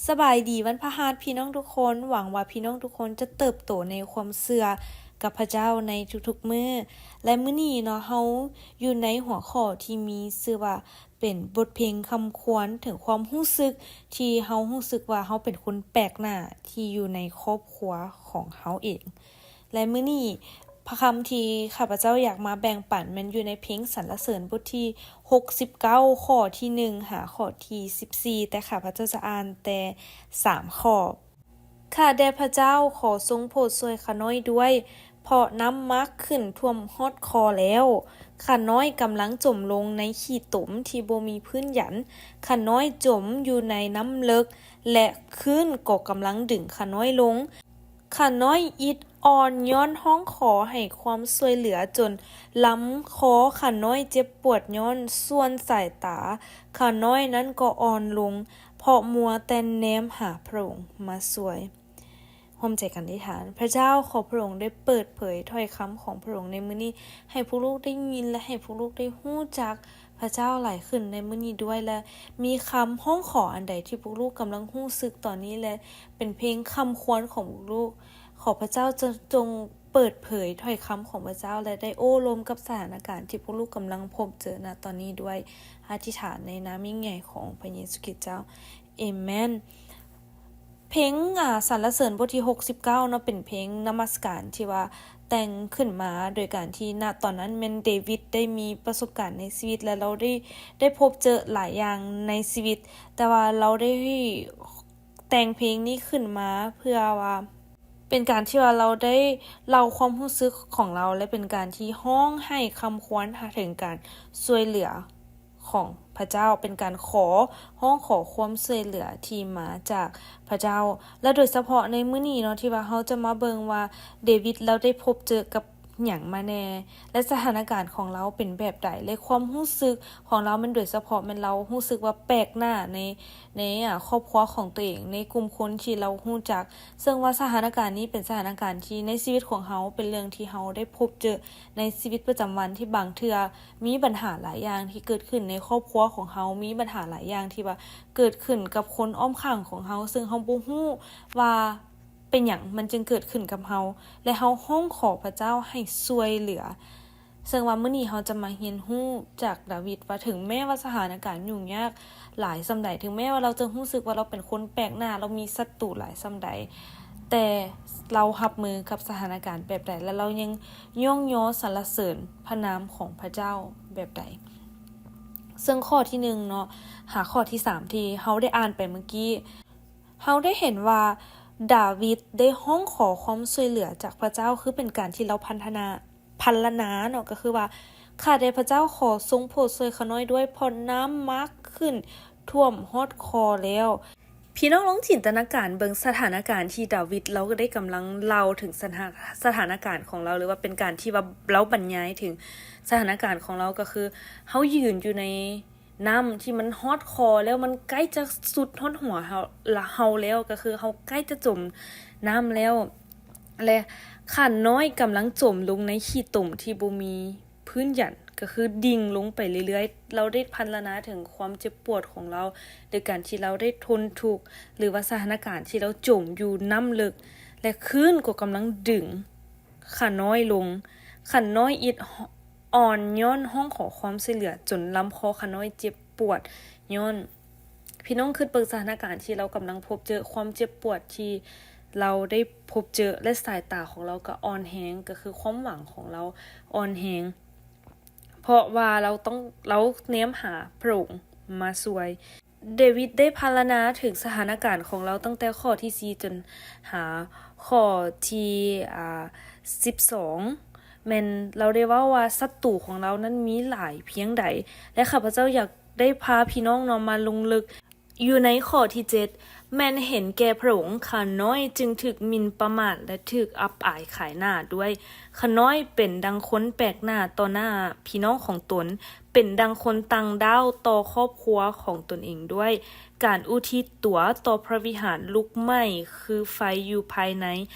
ສະບາຍດີວັນພະຫັດພີ່ນ້ອງທຸກຄົນ, ຫວັງວ່າພີ່ນ້ອງທຸກຄົນຈະເຕີບໂຕໃນຄວາມເຊື່ອກັບພະເຈົ້າໃນທຸກໆມື້. ແລະ ມື້ນີ້ເນາະ ເຮົາຢູ່ໃນຫົວຂໍ້ທີ່ມີຊື່ວ່າ ເປັນບົດເພງຄຳຄວນເຖິງຄວາມຮູ້ສຶກທີ່ເຮົາຮູ້ສຶກວ່າເຮົາເປັນຄົນແປກໜ້າທີ່ຢູ່ໃນຄອບຄົວຂອງເຮົາເອງ. ແລະ ມື້ນີ້ພະຄຳທີ່ຂ້າພະເຈົ້າຢາກມາແບ່ງປັນແມ່ນຢູ່ໃນເພງສັນລະເສີນບົດທີຫົກສິບເກົ້າ ຂໍ້ທີໜຶ່ງຫາຂໍ້ທີສິບສີ່, ແຕ່ຂ້າພະເຈົ້າຈະອ່ານແຕ່ສາມຂໍ້. ຂ້າແດ່ພະເຈົ້າ, ຂໍຊົງໂປດຊ່ວຍຂ້ານ້ອຍດ້ວຍ, ເພາະນ້ຳມັກຂຶ້ນຖ້ວມຮອດຄໍແລ້ວ. ຂ້ານ້ອຍກຳລັງຈົມລົງໃນຂີ້ຕົມທີ່ບໍ່ມີພື້ນຢັນ. ຂ້ານ້ອຍຈົມຢູ່ໃນນ້ຳເລິກ ແລະ ຄື້ນກໍກຳລັງດຶງຂ້ານ້ອຍລົງ. ຂ້ານ້ອຍອິດອ່ອນຍ້ອນຮ້ອງຂໍໃຫ້ຄວາມຊ່ວຍເຫຼືອ, ຈົນລຳຄໍຂ້ານ້ອຍເຈັບປວດຍ້ອນສ່ວນສາຍຕາຂ້ານ້ອຍນັ້ນກໍອ່ອນລົງ, ເພາະມົວແຕ່ແນມຫາພະອົງມາຊ່ວຍ. ຮ່ວມໃຈກັນອະທິຖານ. ພະເຈົ້າ, ຂໍພະອົງໄດ້ເປີດເຜີຍຖ້ອຍຄຳຂອງພະອົງໃນມື້ນີ້ ໃຫ້ພວກລູກໄດ້ຍິນ ແລະ ໃຫ້ພວກລູກໄດ້ຮູ້ຈັກພະເຈົ້າຫຼາຍຂຶ້ນໃນມື້ນີ້ດ້ວຍ ແລະ ມີຄຳຮ້ອງຂໍອັນໃດທີ່ພວກລູກກຳລັງຮູ້ສຶກຕອນນີ້ ແລະ ເປັນເພງຄຳຄວນຂອງພວກລູກ, ຂໍພະເຈົ້າຈະ ຈົ່ງເປີດເຜີຍຖ້ອຍຄຳຂອງພະເຈົ້າ ແລະ ໄດ້ໂອ້ລົມກັບສະຖານະການທີ່ພວກລູກກຳລັງພົບເຈີນະຕອນນີ້ດ້ວຍ. ອະທິຖານໃນນາມຍິ່ງໃຫຍ່ຂອງພະເຢຊູຄຣິດເຈົ້າ. ເອເມນ. ເພງ ອາ ສັນລະເສີນບົດທີຫົກສິບເກົ້າເນາະ ເປັນເພງນະມັດສະການທີ່ວ່າແຕ່ງຂຶ້ນມາໂດຍການທີ່ ນະ ຕອນນັ້ນແມ່ນເດວິດໄດ້ມີປະສົບການໃນຊີວິດ ແລະ ລາວໄດ້ ໄດ້ພົບເຈີຫຼາຍຢ່າງໃນຊີວິດ, ແຕ່ວ່າລາວໄດ້ແຕ່ງເພງນີ້ຂຶ້ນມາເພື່ອວ່າ ເປັນການທີ່ວ່າລາວໄດ້ເລົ່າຄວາມຮູ້ສຶກຂອງລາວ ແລະ ເປັນການທີ່ຮ້ອງໄຫ້ຄຳຄວນຫາເຖິງການຊ່ວຍເຫຼືອຂອງພະເຈົ້າ, ເປັນການຂໍ ຮ້ອງຂໍຄວາມຊ່ວຍເຫຼືອທີ່ມາຈາກພະເຈົ້າ. ແລະ ໂດຍສະເພາະໃນມື້ນີ້ເນາະ ທີ່ວ່າເຮົາຈະມາເບິ່ງວ່າເດວິດລາວໄດ້ພົບເຈີກັບຫຍັງມາແດ່ ແລະ ສະຖານະການຂອງລາວເປັນແບບໃດ ແລະ ຄວາມຮູ້ສຶກຂອງລາວແມ່ນ ໂດຍສະເພາະແມ່ນລາວຮູ້ສຶກວ່າແປກໜ້າໃນ ໃນ ອາ ຄອບຄົວຂອງຕົວເອງ, ໃນກຸ່ມຄົນທີ່ລາວຮູ້ຈັກ. ເຊິ່ງວ່າສະຖານະການນີ້ເປັນສະຖານະການທີ່ໃນຊີວິດຂອງເຮົາ ເປັນເລື່ອງທີ່ເຮົາໄດ້ພົບເຈີໃນຊີວິດປະຈຳວັນ ທີ່ບາງເທື່ອມີບັນຫາຫຼາຍຢ່າງທີ່ເກີດຂຶ້ນໃນຄອບຄົວຂອງເຮົາ, ມີບັນຫາຫຼາຍຢ່າງທີ່ວ່າເກີດຂຶ້ນກັບຄົນອ້ອມຂ້າງຂອງເຮົາ, ເຊິ່ງເຮົາບໍ່ຮູ້ວ່າເປັນຫຍັງມັນຈຶ່ງເກີດຂຶ້ນກັບເຮົາ ແລະ ເຮົາຮ້ອງຂໍພະເຈົ້າໃຫ້ຊ່ວຍເຫຼືອ. ເຊິ່ງວ່າມື້ນີ້ເຮົາຈະມາຮຽນຮູ້ຈາກດາວິດວ່າ ເຖິງແມ້ວ່າສະຖານະການຫຍຸ້ງຍາກຫຼາຍສ່ຳໃດ, ເຖິງແມ້ວ່າລາວຈະຮູ້ສຶກວ່າລາວເປັນຄົນແປກໜ້າ, ລາວມີສັດຕູຫຼາຍສ່ຳໃດ, ແຕ່ລາວຮັບມືກັບສະຖານະການແບບໃດ ແລະ ລາວຍັງຍ້ອງຍໍສັນລະເສີນພະນາມຂອງພະເຈົ້າແບບໃດ. ເຊິ່ງຂໍ້ທີໜຶ່ງເນາະ ຫາຂໍ້ທີສາມທີ່ເຮົາໄດ້ອ່ານໄປເມື່ອກີ້, ເຮົາໄດ້ເຫັນວ່າດາວິດໄດ້ຮ້ອງຂໍຄວາມຊ່ວຍເຫຼືອຈາກພະເຈົ້າ, ຄືເປັນການທີ່ລາວພັນທະນາ ພັນລະນາເນາະ ກໍຄືວ່າ ຂ້າແດ່ພະເຈົ້າ, ຂໍຊົງໂປດຊ່ວຍຂ້ານ້ອຍດ້ວຍ, ເພາະນ້ຳມັກຂຶ້ນຖ້ວມຮອດຄໍແລ້ວ. ພີ່ນ້ອງລອງຈິນຕະນາການເບິ່ງສະຖານະການທີ່ດາວິດລາວກໍໄດ້ກຳລັງເລົ່າເຖິງສະຖານະ ສະຖານະການຂອງລາວ ຫຼືວ່າເປັນການທີ່ວ່າລາວບັນຍາຍເຖິງສະຖານະການຂອງລາວ, ກໍຄືເຮົາຢືນຢູ່ໃນ ນ້ຳທີ່ມັນຮອດຄໍແລ້ວ, ມັນໃກ້ຈະສຸດຮອດຫົວເຮົາ ລະເຮົາແລ້ວ, ກໍຄືເຮົາໃກ້ຈະຈົມນ້ຳແລ້ວ ແລະ ຂ້ານ້ອຍກຳລັງຈົມລົງໃນຂີ້ຕົມທີ່ບໍ່ມີພື້ນຢັນ, ກໍຄືດິ່ງລົງໄປເລື້ອຍໆ. ລາວໄດ້ພັນລະນາເຖິງຄວາມເຈັບປວດຂອງລາວ ໂດຍການທີ່ລາວໄດ້ທົນທຸກ ຫຼືວ່າສະຖານະການທີ່ລາວຈົມຢູ່ນ້ຳເລິກ ແລະ ຄື້ນກໍກຳລັງດຶງຂ້ານ້ອຍລົງ. ຂ້ານ້ອຍອິດ ອ່ອນຍ້ອນຮ້ອງຂໍຄວາມຊ່ວຍເຫຼືອ ຈົນລຳຄໍຂ້ານ້ອຍເຈັບປວດຍ້ອນ. ພີ່ນ້ອງຄິດເບິ່ງສະຖານະການທີ່ລາວກຳລັງພົບເຈີ, ຄວາມເຈັບປວດທີ່ລາວໄດ້ພົບເຈີ ແລະ ສາຍຕາຂອງລາວກໍອ່ອນແຮງ, ກໍຄືຄວາມຫວັງຂອງລາວອ່ອນແຮງ, ເພາະວ່າລາວຕ້ອງ, ລາວແນມຫາພະອົງມາຊ່ວຍ. ເດວິດໄດ້ພັນລະນາເຖິງສະຖານະການຂອງລາວຕັ້ງແຕ່ຂໍ້ທີສີ່ຈົນຫາຂໍ້ທີ ອາ ສິບສອງ ແມ່ນລາວໄດ້ເວົ້າວ່າສັດຕູຂອງລາວນັ້ນມີຫຼາຍພຽງໃດ ແລະ ຂ້າພະເຈົ້າຢາກໄດ້ພາພີ່ນ້ອງເນາະມາລົງເລິກຢູ່ໃນຂໍ້ທີເຈັດ ແມ່ນເຫັນແກ່ພະອົງ ຂ້ານ້ອຍຈຶ່ງຖືກໝິ່ນປະໝາດ ແລະ ຖືກອັບອາຍຂາຍໜ້າດ້ວຍ. ຂ້ານ້ອຍເປັນດັ່ງຄົນແປກໜ້າຕໍ່ໜ້າພີ່ນ້ອງຂອງຕົນ, ເປັນດັ່ງຄົນຕ່າງດ້າວຕໍ່ຄອບຄົວຂອງຕົນເອງດ້ວຍ. ການອຸທິດຕົວຕໍ່ພະວິຫານລຸກໄໝ້ຄືໄຟຢູ່ພາຍໃນ,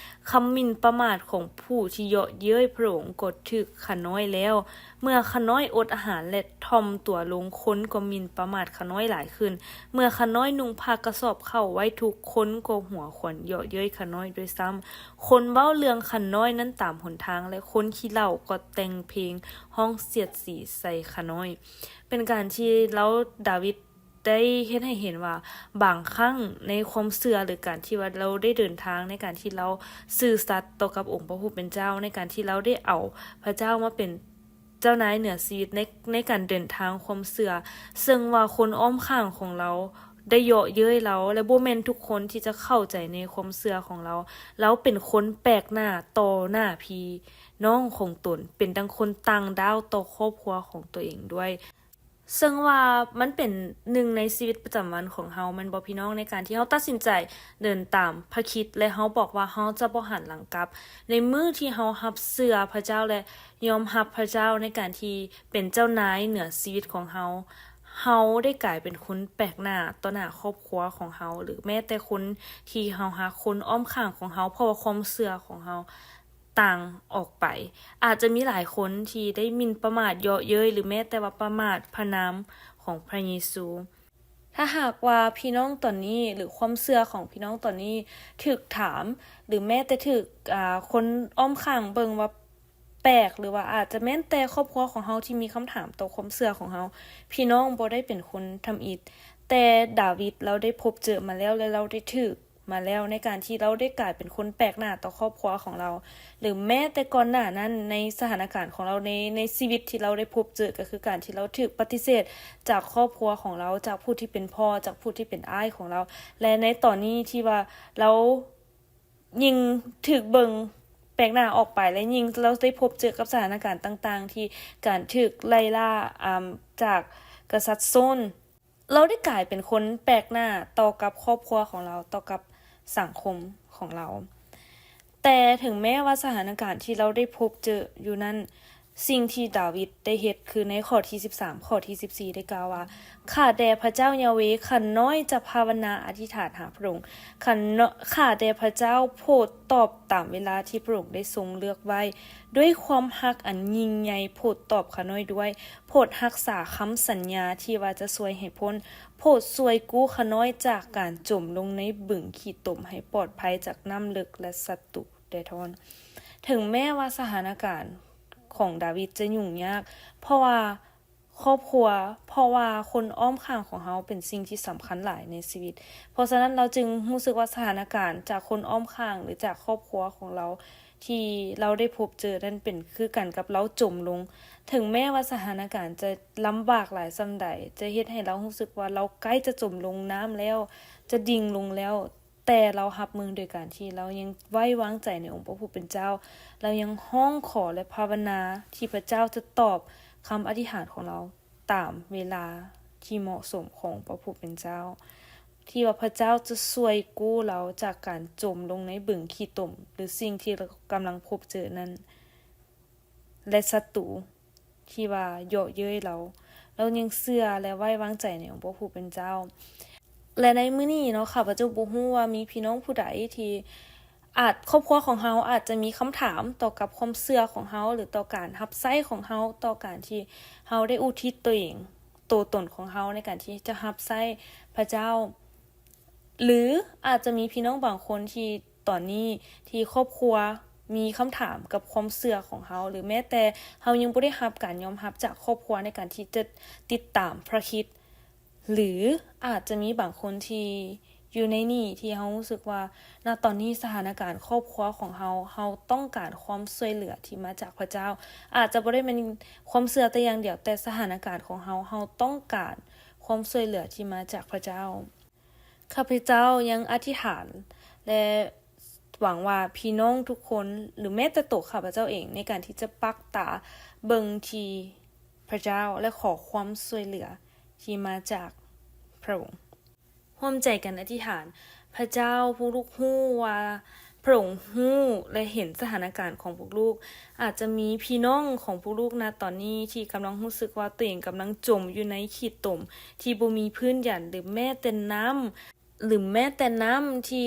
ຄຳໝິ່ນປະໝາດຂອງຜູ້ທີ່ເຍາະເຍີ້ຍພະອົງກໍຖືກຂ້ານ້ອຍແລ້ວ. ເມື່ອຂ້ານ້ອຍອົດອາຫານ ແລະ ຖ່ອມຕົວລົງ, ຄົນກໍໝິ່ນປະໝາດຂ້ານ້ອຍຫຼາຍຂຶ້ນ. ເມື່ອຂ້ານ້ອຍນຸ່ງຜ້າກະສອບເຂົ້າໄວ້ ທຸກຄົນກໍຫົວຂວັນເຍາະເຍີ້ຍຂ້ານ້ອຍດ້ວຍຊ້ຳ. ຄົນເວົ້າເລື່ອງຂ້ານ້ອຍນັ້ນຕາມຫົນທາງ ແລະ ຄົນຂີ້ເຫຼົ້າກໍແຕ່ງເພງຮ້ອງສຽດສີໃສ່ຂ້ານ້ອຍ. ເປັນການທີ່ລາວ ດາວິດ ໄດ້ເຮັດໃຫ້ເຫັນວ່າ ບາງຄັ້ງໃນຄວາມເຊື່ອ ຫຼື ການທີ່ວ່າລາວໄດ້ເດີນທາງ ໃນການທີ່ລາວຊື່ສັດຕໍ່ກັບອົງພະຜູ້ເປັນເຈົ້າ, ໃນການທີ່ລາວໄດ້ເອົາພະເຈົ້າມາເປັນເຈົ້ານາຍເໜືອຊີວິດ ໃນ ໃນການເດີນທາງຄວາມເຊື່ອ, ເຊິ່ງວ່າຄົນອ້ອມຂ້າງຂອງລາວໄດ້ເຍາະເຍີ້ຍລາວ ແລະ ບໍ່ແມ່ນທຸກຄົນທີ່ຈະເຂົ້າໃຈໃນຄວາມເຊື່ອຂອງລາວ. ລາວເປັນຄົນແປກໜ້າຕໍ່ໜ້າພີ່ນ້ອງຂອງຕົນ, ເປັນດັ່ງຄົນຕ່າງດ້າວຕໍ່ຄອບຄົວຂອງຕົວເອງດ້ວຍ. ເຊິ່ງວ່າມັນເປັນໜຶ່ງໃນຊີວິດປະຈຳວັນຂອງເຮົາແມ່ນບໍ່ພີ່ນ້ອງ, ໃນການທີ່ເຮົາຕັດສິນໃຈເດີນຕາມພະຄຣິດ ແລະ ເຮົາບອກວ່າເຮົາຈະບໍ່ຫັນຫຼັງກັບ. ໃນມື້ທີ່ເຮົາຮັບເຊື່ອພະເຈົ້າ ແລະ ຍອມຮັບພະເຈົ້າໃນການທີ່ເປັນເຈົ້ານາຍເໜືອຊີວິດຂອງເຮົາ, ເຮົາໄດ້ກາຍເປັນຄົນແປກໜ້າຕໍ່ໜ້າຄອບຄົວຂອງເຮົາ ຫຼື ແມ້ແຕ່ຄົນທີ່ເຮົາຮັກ, ຄົນອ້ອມຂ້າງຂອງເຮົາ, ເພາະວ່າຄວາມເຊື່ອຂອງເຮົາ ຕ່າງອອກໄປ. ອາດຈະມີຫຼາຍຄົນທີ່ໄດ້ໝິ່ນປະໝາດເຍາະເຍີ້ຍ ຫຼື ແມ້ແຕ່ວ່າປະໝາດພະນາມຂອງພະເຢຊູ. ຖ້າຫາກວ່າພີ່ນ້ອງຕອນນີ້ ຫຼື ຄວາມເຊື່ອຂອງພີ່ນ້ອງຕອນນີ້ຖືກຖາມ ຫຼື ແມ້ແຕ່ຖືກ ອາ ຄົນອ້ອມຂ້າງເບິ່ງວ່າແປກ ຫຼື ວ່າອາດຈະແມ່ນແຕ່ຄອບຄົວຂອງເຮົາທີ່ມີຄຳຖາມຕໍ່ຄວາມເຊື່ອຂອງເຮົາ, ພີ່ນ້ອງບໍ່ໄດ້ເປັນຄົນທຳອິດ. ແຕ່ດາວິດລາວໄດ້ພົບເຈີມາແລ້ວ ແລະ ລາວໄດ້ຖືກ ມາແລ້ວ ໃນການທີ່ລາວໄດ້ກາຍເປັນຄົນແປກໜ້າຕໍ່ຄອບຄົວຂອງລາວ ຫຼື ແມ້ແຕ່ກ່ອນໜ້ານັ້ນ ໃນສະຖານະການຂອງລາວ ໃນ ໃນຊີວິດທີ່ລາວໄດ້ພົບເຈີ ກໍຄືການທີ່ລາວຖືກປະຕິເສດຈາກຄອບຄົວຂອງລາວ, ຈາກຜູ້ທີ່ເປັນພໍ່, ຈາກຜູ້ທີ່ເປັນອ້າຍຂອງລາວ ແລະ ໃນຕອນນີ້ທີ່ວ່າລາວຍິ່ງຖືກເບິ່ງແປກໜ້າອອກໄປ ແລະ ຍິ່ງລາວໄດ້ພົບເຈີກັບສະຖານະການຕ່າງໆ ທີ່ການຖືກໄລ່ລ່າ ອາ ຈາກກະສັດໂຊນ ລາວໄດ້ກາຍເປັນຄົນແປກໜ້າຕໍ່ກັບຄອບຄົວຂອງລາວ, ຕໍ່ກັບສັງຄົມຂອງລາວ. ແຕ່ເຖິງແມ້ວ່າສະຖານະການທີ່ລາວໄດ້ພົບເຈີຢູ່ນັ້ນ, ສິ່ງທີ່ດາວິດໄດ້ເຮັດ ຄືໃນຂໍ້ທີສິບສາມ ຂໍ້ທີສິບສີ່ ໄດ້ກ່າວວ່າ, ຂ້າແດ່ພະເຈົ້າຢາເວ, ຂ້ານ້ອຍຈະພາວະນາອະທິຖານຫາພະອົງ. ຂ້າ ຂ້າແດ່ພະເຈົ້າ, ໂປດຕອບຕາມເວລາທີ່ພະອົງໄດ້ຊົງເລືອກໄວ້. ດ້ວຍຄວາມຮັກອັນຍິ່ງໃຫຍ່, ໂປດຕອບຂ້ານ້ອຍດ້ວຍ. ໂປດຮັກສາຄຳສັນຍາທີ່ວ່າຈະຊ່ວຍໃຫ້ພົ້ນ. ໂປດຊ່ວຍກູ້ຂ້ານ້ອຍຈາກການຈົມລົງໃນບຶງຂີ້ຕົມ, ໃຫ້ປອດໄພຈາກນ້ຳເລິກ ແລະ ສັດຕູແດ່ທອນ. ເຖິງແມ້ວ່າສະຖານະການຂອງດາວິດຈະຫຍຸ້ງຍາກ, ເພາະວ່າຄອບຄົວ, ເພາະວ່າຄົນອ້ອມຂ້າງຂອງເຮົາເປັນສິ່ງທີ່ສຳຄັນຫຼາຍໃນຊີວິດ. ເພາະສະນັ້ນ ລາວຈຶ່ງຮູ້ສຶກວ່າສະຖານະການຈາກຄົນອ້ອມຂ້າງ ຫຼື ຈາກຄອບຄົວຂອງລາວ ທີ່ລາວໄດ້ພົບເຈີນັ້ນເປັນຄືກັນກັບລາວຈົມລົງ. ເຖິງແມ້ວ່າສະຖານະການຈະລຳບາກຫຼາຍສ່ຳໃດ, ຈະເຮັດໃຫ້ລາວຮູ້ສຶກວ່າລາວໃກ້ຈະຈົມລົງນ້ຳແລ້ວ, ຈະດິ່ງລົງແລ້ວ, ແຕ່ລາວຮັບມືໂດຍການທີ່ລາວຍັງໄວ້ວາງໃຈໃນອົງພະຜູ້ເປັນເຈົ້າ. ລາວຍັງຮ້ອງຂໍ ແລະ ພາວະນາທີ່ພະເຈົ້າຈະຕອບຄຳອະທິຖານຂອງລາວຕາມເວລາທີ່ເໝາະສົມຂອງພະຜູ້ເປັນເຈົ້າ. ທີ່ວ່າພະເຈົ້າຈະຊ່ວຍກູ້ລາວຈາກການຈົມລົງໃນບຶງຂີ້ຕົມ ຫຼື ສິ່ງທີ່ລາວກຳລັງພົບເຈີນັ້ນ ແລະ ສັດຕູທີ່ວ່າເຍາະເຍີ້ຍລາວ, ລາວຍັງເຊື່ອ ແລະ ໄວ້ວາງໃຈໃນອົງພະຜູ້ເປັນເຈົ້າ. ແລະ ໃນມື້ນີ້ເນາະ, ຂ້າພະເຈົ້າບໍ່ຮູ້ວ່າມີພີ່ນ້ອງຜູ້ໃດທີ່ ອາດ ຄອບຄົວຂອງເຮົາອາດຈະມີຄຳຖາມຕໍ່ກັບຄວາມເຊື່ອຂອງເຮົາ ຫຼື ຕໍ່ການຮັບໃຊ້ຂອງເຮົາ, ຕໍ່ການທີ່ເຮົາໄດ້ອຸທິດຕົວເອງ, ໂຕຕົນຂອງເຮົາໃນການທີ່ຈະຮັບໃຊ້ພະເຈົ້າ. ຫຼື ອາດຈະມີພີ່ນ້ອງບາງຄົນທີ່ຕອນນີ້ທີ່ຄອບຄົວມີຄຳຖາມກັບຄວາມເຊື່ອຂອງເຮົາ, ຫຼື ແມ້ແຕ່ເຮົາຍັງບໍ່ໄດ້ຮັບການຍອມຮັບຈາກຄອບຄົວໃນການທີ່ຈະຕິດຕາມພຣະຄຣິດ. ຫຼື ອາດຈະມີບາງຄົນທີ່ຢູ່ໃນນີ້ ທີ່ເຮົາຮູ້ສຶກວ່າ ນະຕອນນີ້ສະຖານະການຄອບຄົວຂອງເຮົາ, ເຮົາຕ້ອງການຄວາມຊ່ວຍເຫຼືອທີ່ມາຈາກພະເຈົ້າ. ອາດຈະບໍ່ໄດ້ແມ່ນຄວາມເຊື່ອແຕ່ຢ່າງດຽວ, ແຕ່ສະຖານະການຂອງເຮົາ, ເຮົາຕ້ອງການຄວາມຊ່ວຍເຫຼືອທີ່ມາຈາກພະເຈົ້າ. ຂ້າພະເຈົ້າຍັງອະທິຖານ ແລະ ຫວັງວ່າພີ່ນ້ອງທຸກຄົນ ຫຼື ແມ້ແຕ່ໂຕຂ້າພະເຈົ້າເອງ ໃນການທີ່ຈະປັກຕາເບິ່ງທີ່ພະເຈົ້າ ແລະ ຂໍຄວາມຊ່ວຍເຫຼືອທີ່ມາຈາກພະອົງ. ຮ່ວມໃຈກັນອະທິຖານ. ພະເຈົ້າ, ພວກລູກຮູ້ວ່າພະອົງຮູ້ ແລະ ເຫັນສະຖານະການຂອງພວກລູກ. ອາດຈະມີພີ່ນ້ອງຂອງພວກລູກນະຕອນນີ້ທີ່ກຳລັງຮູ້ສຶກວ່າຕົວເອງກຳລັງຈົມຢູ່ໃນຂີ້ຕົມທີ່ບໍ່ມີພື້ນຢັນ ຫຼື ແມ້ແຕ່ນ້ຳ ຫຼືແມ້ແຕ່ນ້ຳທີ່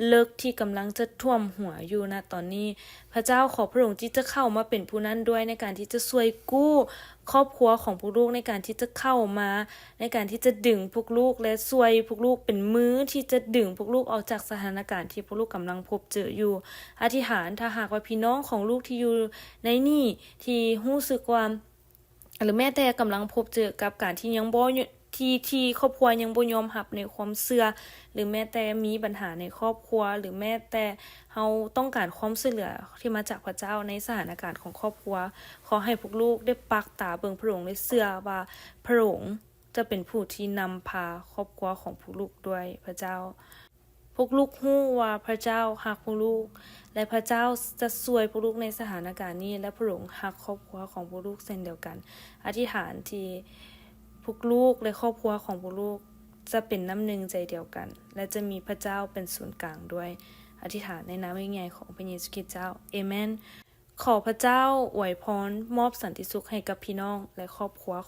ເລິກທີ່ກຳລັງຈະຖ້ວມຫົວຢູ່ນະຕອນນີ້. ພະເຈົ້າ ຂໍພະອົງທີ່ຈະເຂົ້າມາເປັນຜູ້ນັ້ນດ້ວຍ ໃນການທີ່ຈະຊ່ວຍກູ້ຄອບຄົວຂອງພວກລູກ, ໃນການທີ່ຈະເຂົ້າມາ ໃນການທີ່ຈະດຶງພວກລູກ ແລະ ຊ່ວຍພວກລູກ, ເປັນມືທີ່ຈະດຶງພວກລູກອອກຈາກສະຖານະການທີ່ພວກລູກກຳລັງພົບເຈີຢູ່. ອະທິຖານ ຖ້າຫາກວ່າພີ່ນ້ອງຂອງລູກທີ່ຢູ່ໃນນີ້ ທີ່ຮູ້ສຶກວ່າ ຫຼືແມ້ແຕ່ກຳລັງພົບເຈີກັບການທີ່ຍັງບໍ່ ທີ່ ທີ່ຄອບຄົວຍັງບໍ່ຍອມຮັບໃນຄວາມເຊື່ອ ຫຼືແມ້ແຕ່ມີບັນຫາໃນຄອບຄົວ ຫຼືແມ້ແຕ່ເຮົາຕ້ອງການຄວາມຊ່ວຍເຫຼືອທີ່ມາຈາກພະເຈົ້າໃນສະຖານະການຂອງຄອບຄົວ, ຂໍໃຫ້ພວກລູກໄດ້ປາກຕາເບິ່ງພະອົງ ແລະ ເຊື່ອວ່າພະອົງຈະເປັນຜູ້ທີ່ນຳພາຄອບຄົວຂອງພວກລູກດ້ວຍ. ພະເຈົ້າ ພວກລູກຮູ້ວ່າພະເຈົ້າຮັກພວກລູກ ແລະ ພະເຈົ້າຈະຊ່ວຍພວກລູກໃນສະຖານະການນີ້ ແລະ ພະອົງຮັກຄອບຄົວຂອງພວກລູກເຊັ່ນດຽວກັນ. ອະທິຖານທີ່ພວກລູກ ແລະ ຄອບຄົວຂອງພວກລູກຈະເປັນນ້ຳໜຶ່ງໃຈດຽວກັນ ແລະ ຈະມີພະເຈົ້າເປັນສູນກາງດ້ວຍ. ອະທິຖານໃນນາມຍິ່ງໃຫຍ່ຂອງພະເຢຊູຄຣິດເຈົ້າ. ເອເມນ. ຂໍພະເຈົ້າອວຍພອນ, ມອບສັນຕິສຸກໃຫ້ກັບພີ່ນ້ອງ ແລະ ຄອບຄົວຂ